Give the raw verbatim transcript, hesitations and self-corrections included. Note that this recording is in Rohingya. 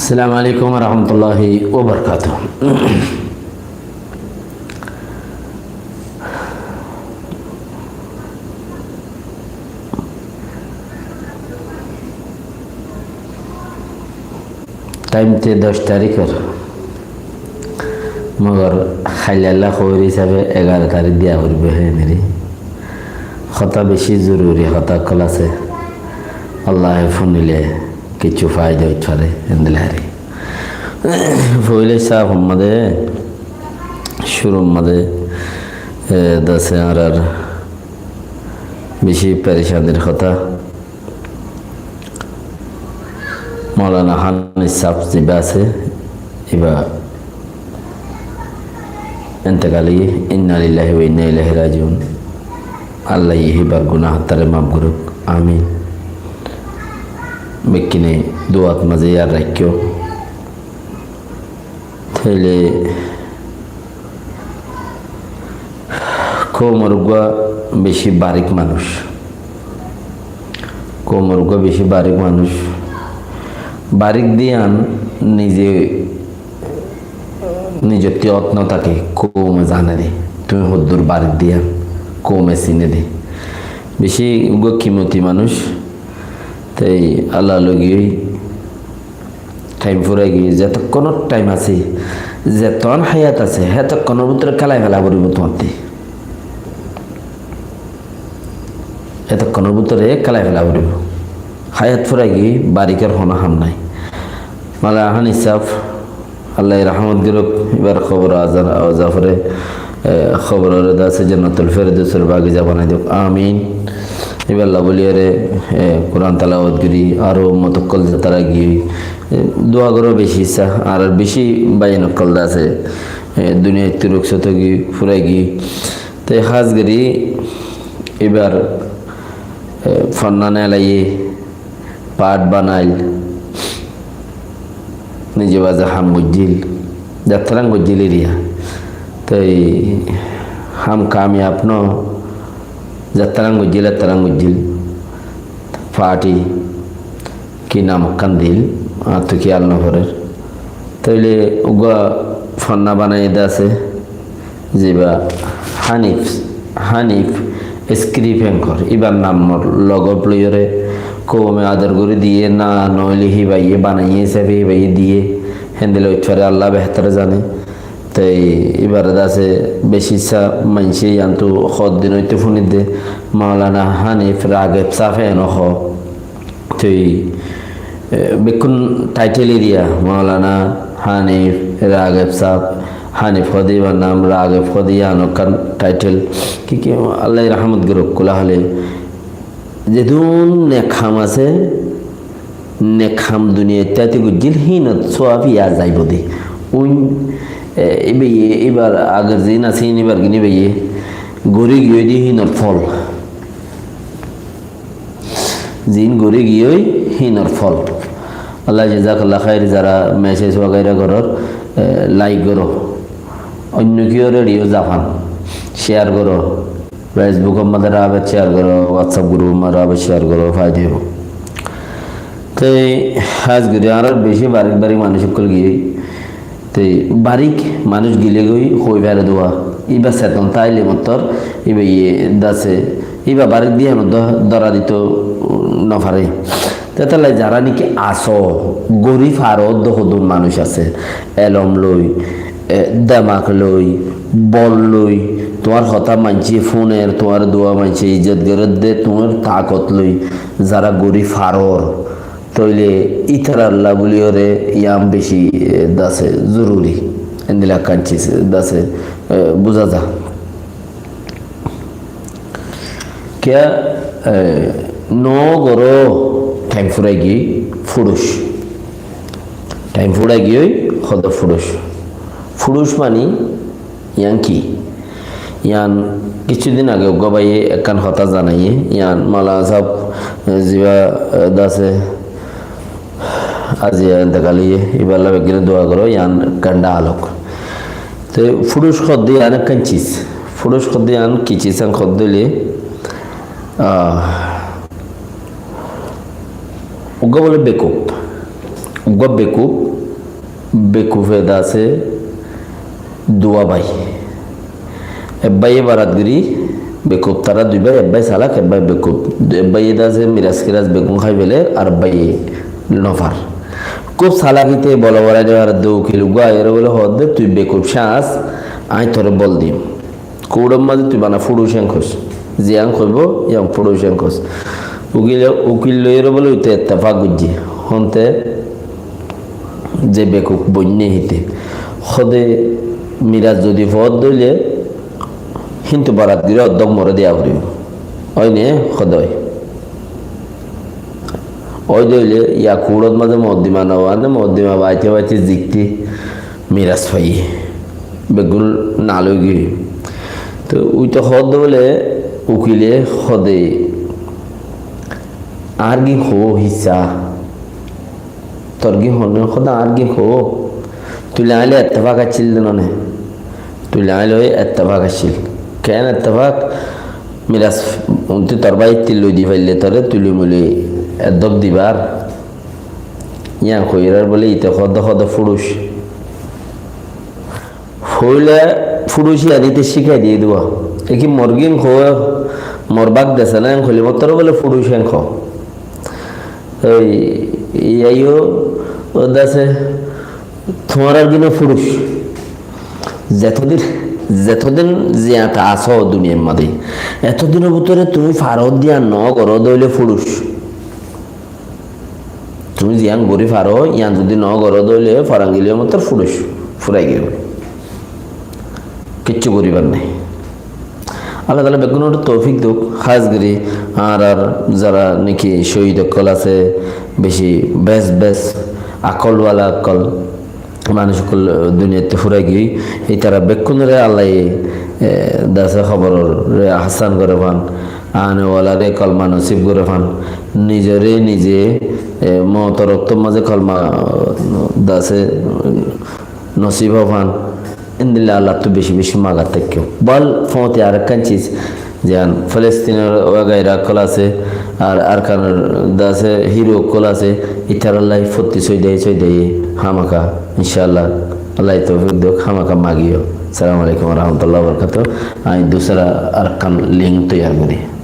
Assalamu alaikum warahmatullahi wabarakatuh. Thaim te doc tarikor, mogor háilalla hoóir hísabe egaró tarik diya foribó, héneri. Hotá beci zoruri hotá ókkol asé. Allaye funile kessú faida óit fare, héndilla hári. Foila sáf mazé, cúrur mazé, e, dase añárar beci perecanir hotá. Maulana Hanif sáf ziba asé, iba entekal óiye, inna lillahi wa inna ilaihi rajiun. Allaye híbar guná hottáre maf gorouk. Amin. Bekkúne duat mazé yad raikkó. Tóile koumor uggwá beci barik manúic. Koumor uggwá beci barik manúic. Barik diyan nize, nizottí ot no táke, koume zane de. Tuñí hoddúr barik diyan, koume sine de. Beci uggwá kimoti manúic. Te Allah logiyói thaim furai giyói, zetokkonor thaim asé, zetokkonor háyat asé, hetokkonor bútore kélai fela foribó tuáñtte. Hetokkonor bútore kélai fela foribó. Háyat furai giyói, barikor honó ham nái. Maulana Hanif sáf, Allaye rahmot gorouk, ibar kobor azar, azafore, e, koborore dase Jannatul Ferdousor bagiza banai douk. Amin. Iballa buliyore, e, Kuran talawat gori, aró ummot ókkol zatara giyói, e, dua goró beci issá, ar beci báiyain ókkol dase, e, duniyaittú ruksot ói giyói, furai giyói. Te hás gori ibar, e, fonná nelaiye, part banail, nize baze ham goijjíl, zattarán goijjíl eriya. Toi ham kamiyab no, zattarán goijjíl, zattarán goijjíl. Party ki nam ekkán dil, añáttu kiyal no forer. Tóile uggwá fonná banaiye de asé, ziba Hanif, Hanif Script Anchor, ibar namor logo loiyóre koume ador gorí diye, na noóile híbaye banaiye hísabe híbaye diye, héndilla óit fare, Allah behétor zane. Toi ibare de asé beci issá maincé yíantu hoddin óite fúnidde, Maulana Hanif Rageb sáfe eno hoó. Toi, e, bekkún title eriya, Maulana Hanif Rageb sáb, Hanif hoóde ibar nam, Rageb hoóde yían ekkán title. Ki ki, Allaye rahmot gorouk, kula hole. Zedún nek ham asé, nek ham duniyait táite goijjíl, hínor sóab yá zaibo de. Uin, e, ibaye, ibar ager ziín asé, hín ibar gini ibaye gorí giyói de hínor fol. Ziín gorí giyói hínor fol. Allah jazakallah khair, zara message wagaira goror, e, like goro. Oinno kiyóre diyo zafan, share goro. Facebook or mazé rabe share goro, WhatsApp group or mazé rabe share goro, faida óibo. Te hás gorí añárar beci barik barik manúic ókkol giyói. Te barik manúic gile goi hoi fare dua. Iba seton táile mottor, iba iye de asé, iba barik diya no do-, dóra dito no fare. Te tolla zara niki asó, gorí faro de hodún manúic asé. Elom loi, e, demak loi, bol loi, tuáñr hotá maincé fúner, tuáñr dua maincé izzot gorer de, tuáñr takot loi, zara gorí faror. Tóile ítaralla buliyóre yían beci, e, de asé zoruri. Endilla ekkán ciz de asé, e, buza za. Kiyá, e, no goró thaim furai giyói furuc. Thaim furai giyói hodó furuc. Fúçuc mani yián ki? Yián kissú din age uggúa báiye ekkán hotá zanaiyé, yián Maulana sáb, e, zibá, e, de asé, aziya entekal óiye, íballa beggúne dua goró, yián gandá alok. Te fúçuc hoódde yián ekkán cis, fúçuc hoódde yián ki cis, yián hoódde óile, ah, uggúa bóle bekuf, uggúa bekuf, bekufe de asé duwá bái. Ek báiye barat gori, bekuf tará dui bái, ek bái salak, ek bái bekuf. Ek báiye de asé miras kiras beggún hái féler, ar ek báiye nofar. Kúb salakite bolo barai nofar de ukil uggúa aiyóre bóle hoódde, tui bekuf cás, aññí toré bol diyum. Kuçor mazé tui bana fúçuc en hois. Ziyán hoibó, yián fúçuc en hois. Ukile, ukil loiyóre bóle uite ettefak goijjé. Honte ze bekuf boinné híte. Hóde miras zodi foódde óile, híntu barat gori oddók moré diya foribó. Óine hóde ói. Óide óile yá kuçot mazé mokoddima no baáne, mokoddima baite baite zikti miras faiyé. Beggún nal ói giyói. Te uite hoódde bóle ukile hóde, añár gín hoó hissá. Tor gín hoó né? Hóde añár gín hoó. Tuile aññí loi ettefak accíl de no né? Tuile aññí loi ettefak accíl. Keén ettefak? Miras untú tor báiyettú loi di faille toré tui loi mui loi eddók dibar. Yián hoiyóre bóle ite hoódde hóde fúçuc. Foóila fúçuc yián ite cíkai diyé dé. E ki mor gín hoó, mor bák dese na en hoilé mottor bóle fúçuc en hoó. Ei, yá yó, ó de asé, tuáñrar gín ó fúçuc. Zetodin, zetodin ziyáñte asó duniyair mazé, etodinor bútore tuñí faró de yián no goró de óile fúçuc. Tuñí ziyán gorí faró, yián zodi no goró de óile forangiliyó mottor fúçuc, furai giyói. Kiccú goríbar nái. Allah taala beggúnoré toufik douk, hás gorí añárar zara niki cóhid ókkol asé, beci bes bes akol wala ókkol, manúic ókkol duniyaittú furai giyói, ítara beggúnoré Allaye, e, de asé hobororé ahán goré fán, anewalaré kolma nosib goré fán, nizoré nize, e, moutor októr mazé kolma, e, de asé, nosib ó fán, endilla Allattú beci beci magat táikko. Bal foóñti arekkán cis, ziyán Filistínor wagaira ókkol asé, ar Arkanor de asé híro ókkol asé, ítarallá fottí sóidaye sóidaye hámaka, incállah, Allaye toufik douk, hámaka magiyó. Assalamu alaikum wa rahmatullahi wa barakatuhu. Aññí dusra arekkán link toiyar gorí.